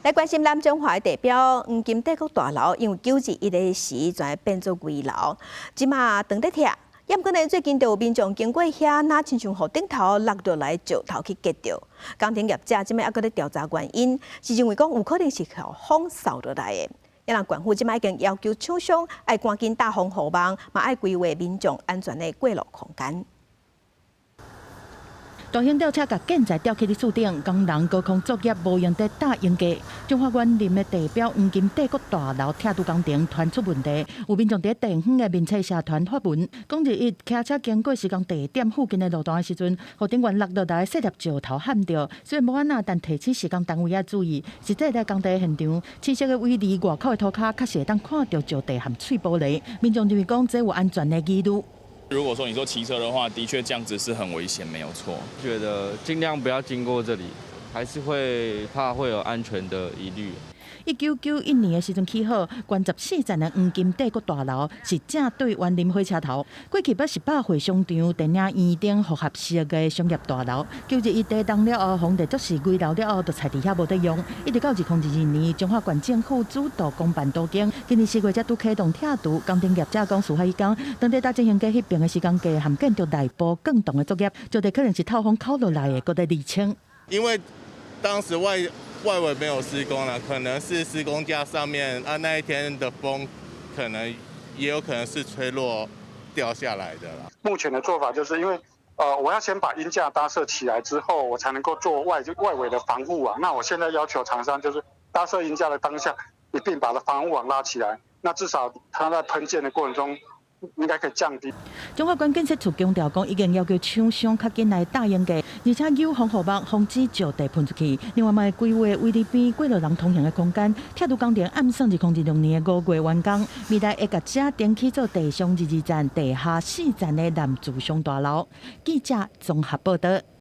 來關心南中華的地標黃金帝國大樓，因為9·21的時轉變做危樓，這馬當咧拆。毋過呢，最近就有民眾經過遐，若親像予頂頭落落來石頭去擊著。工程業者這馬猶閣咧調查原因，是認為講有可能是予風掃落來的。啊若縣府這馬已經要求廠商愛趕緊搭防護網，嘛愛規劃民眾安全的過路空間。大型吊車共建材吊起佇樹頂，工人高空作業無閒佇搭鷹架。彰化員林的地標黃金帝國大樓拆除工程傳出問題，有民眾佇地方的面冊社團發文，講日一騎車經過施工地點附近的路段的時陣，予頂懸落落來細粒石頭撼著。雖然無按怎，但提醒施工單位愛注意。實際佇工地現場，清晰的位佇外口的塗跤，確實會當看著石塊和碎玻璃。民眾認為講這有安全的疑慮。如果說你說騎車的話，的確這樣子是很危險，沒有錯。覺得盡量不要經過這裡，還是會怕會有安全的疑慮。1991年的時陣起好，懸14層的黃金帝國大樓是正對員林火車頭。過去捌是百貨商場、電影院等複合式的商業大樓。9·21地動了後，予列做是危樓了後，就拆佇遐無得用。一直到2022年，彰化縣政府主導公辦都更，今年4月才拄啟動拆除。工程業者講，事發彼工，當佇搭重型機彼爿的施工架和建築內部鋼洞的作業，石塊可能是透風敲落來的，閣咧釐清。因為當時外圍沒有施工了，可能是施工架上面啊，那一天的風可能也有可能是吹落掉下來的了。目前的做法就是因為，我要先把鷹架搭設起來之後，我才能夠做外圍的防護網。那我現在要求廠商就是搭設鷹架的當下，一併把它防護網拉起來，那至少它在噴濺的過程中，應該可以降低。彰化縣建設處強調講，已經要求廠商較緊來搭鷹架，而且有防護網防止石塊噴出去。另外，嘛會規劃圍籬邊過路人通行的空間。拆除工程按算2026年5月完工，未來會共這重起做地上22層、地下4層的南自商大樓。記者綜合報道。